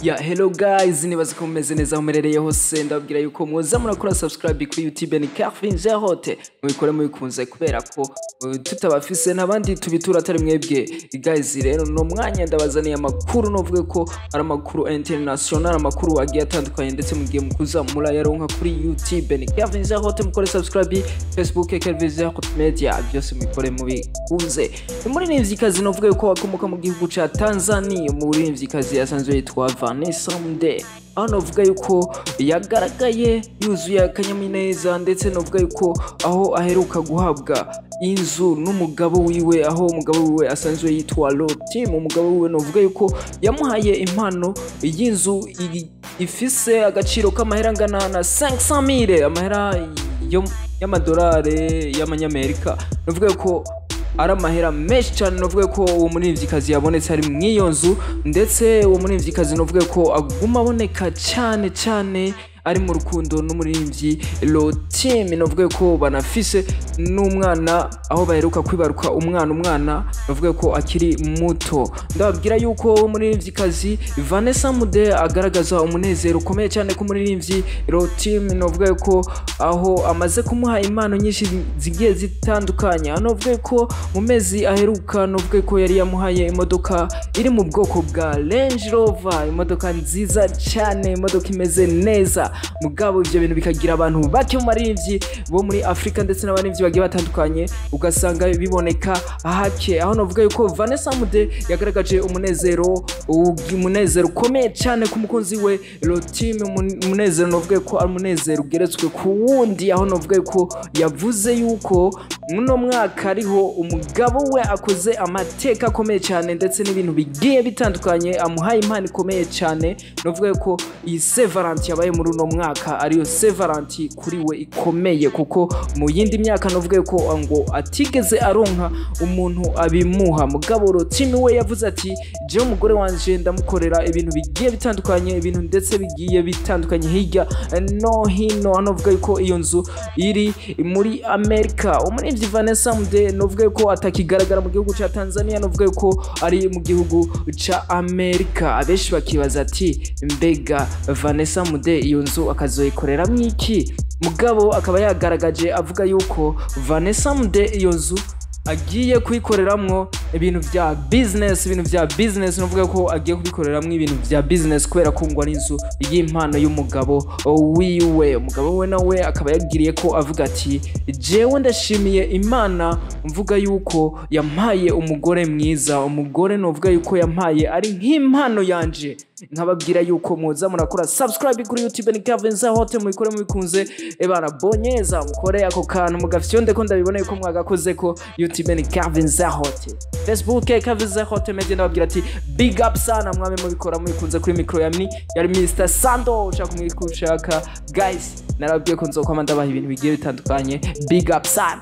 Ya, hello guys, nibaza ko mumeze neza aho muherereye hose. Ndababwira yuko mwoza murakora subscribe kuri YouTube ni Carvin Zerote, mubikore mubikunze kubera ko tutabafise n'abandi tubitura atari mwebwe guys. Rero no mwanya ndabazaniye amakuru, novuge ko ari amakuru international, amakuru agiye atandukanye, ndetse mugiye mukuza murayaronka kuri YouTube ni Carvin Zerote. Mukore subscribe, Facebook Carvin Zerote Media, byose mubikore mubikunze. Umuririmvyikazi novuge ko akomoka mu gihugu ca Tanzania, umuririmvyikazi asanzwe yitwa Vanessa Mdee, aho novuga yuko yagaragaye yuzuye akanyamuneza, ndetse novuga yuko aho aheruka guhabwa inzu n'umugabo wiwe, aho umugabo wiwe asanzwe yitwa Lotim. Umugabo wiwe novuga yuko yamuhaye impano y'inzu ifise agaciro k'amahera angana na 500,000 amahera y'amadolari y'amanyamerika. Novuga yuko ari amahera menshi cyane. Novuga ko uwo muririmvyikazi yabonetse ari mw'iyo nzu, ndetse uwo muririmvyikazi novuga ko aguma aboneka cyane cyane ari mu rukundo n'umuririmbyi Lotim. Novuga ko banafise n'umwana, aho baheruka kwibaruka umwana novuga ko akiri muto. Ndababwira yuko uwo muririmvyikazi Vanessa Mdee agaragaza umunezero ukomeye cyane ku muririmbyi Lotim, novuga ko aho amaze kumuha impano nyinshi zigiye zitandukanye. Aho novuga ko mu mezi aheruka novuga ko yari yamuhaye imodoka iri mu bwoko bwa Range Rover, imodoka nziza cyane, imodoka imeze neza. Mugabo ivyo bintu bikagira abantu bake mu baririmbyi bo muri Afrika ndetse n'abaririmbyi bagiye batandukanye, ugasanga biboneka hake. Aho novuga yuko Vanessa Mdee yagaragaje umunezero ukomeye cyane ku mukunzi we Lotim, umunezero novuga ko ari umunezero ugeretswe ku wundi, aho novuga yuko yavuze yuko muno mwaka ariho umugabo we akoze amateka akomeye cyane, ndetse n'ibintu bigiye bitandukanye, amuhaye impano ikomeye cyane. Novuga ko iyi Saint Valentin yabaye muri uno mwaka ariyo Saint Valentin kuri we ikomeye, kuko mu yindi myaka novuga ko ngo atigeze aronka umuntu abimuha. Mugabo Lotim we yavuze ati: "Jewe umugore wanje ndamukorera ibintu bigiye bitandukanye, ibintu ndetse bigiye bitandukanye hirya no hino." Hano novuga yuko iyo nzu iri muri Amerika. Umuririmbyi Vanessa Mdee novuga yuko atakigaragara mu gihugu ca Tanzania, novuga yuko ari mu gihugu ca Amerika. Abenshi bakibaza ati: "Mbega Vanessa Mdee iyo nzu akazoyikoreramwo iki?" Mugabo akaba yagaragaje avuga yuko Vanessa Mdee iyo nzu agiye kuyikoreramwo ibintu vya business, ibintu vya business. Novuga ko agiye kubikoreramwo ibintu vya business kubera ko ngo ari inzu y'impano y'umugabo wiwe. Umugabo we nawe akaba yagiriye ko avuga ati: "Jewe ndashimiye Imana, mvuga yuko yampaye umugore mwiza, umugore novuga yuko yampaye ari nk'impano yanje." Nkababwira yuko muza murakora subscribe kuri YouTube ni Kevin Zahote, mubikore mubikunze. Ebana, bonyeza mukore ako kantu mugafyonde ko ndabibona yuko mwagakoze ko YouTube ni Kevin Zahote, Facebook Kevin Zahote Media. Ndababwira ati big up sana, mwame mubikora mubikunze. Kuri micro ya mni yari Mr Sando, ushaka kumwikushaka guys, narababwiye ko nzokwama ndabaha ibintu bigiye bitandukanye. Big up sana.